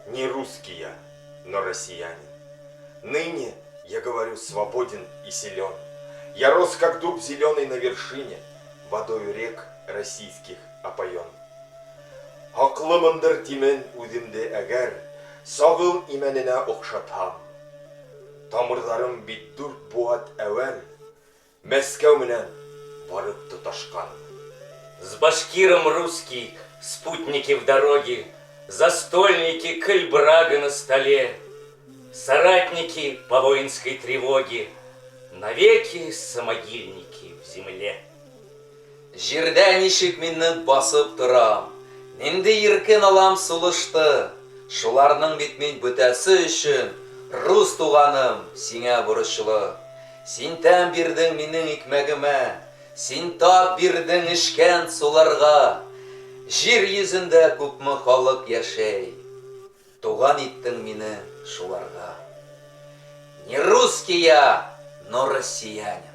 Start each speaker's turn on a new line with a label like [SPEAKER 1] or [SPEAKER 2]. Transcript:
[SPEAKER 1] Не русский я, но россиянин. Ныне, я говорю, свободен и силен. Я рос, как дуб зеленый на вершине, водою рек российских опоен. Хаҡлымындыр тимен үҙемде әгәр, Сағыл имәненә оҡшатһам. Тамырҙарым бит дүрт быуат әүәл, Мәскәү менән барып тоташҡан.
[SPEAKER 2] С башкиром русский, спутники в дороге, застольники, коль брага на столе, соратники по воинской тревоге, навеки сомогильники в земле.
[SPEAKER 3] Җирдә ничек мин нык басып торам, нинди иркен алам сулышты. Шуларның бит мин бөтәсе өчен, рус туганым, сиңа бурычлы. Син тәм бирдең минең икмәгемә, син тап бирдең эчкән суларга. Җир йөзендә күпме халык яшәй, туган иттең мине шуларга. Не русский я, но россиянин.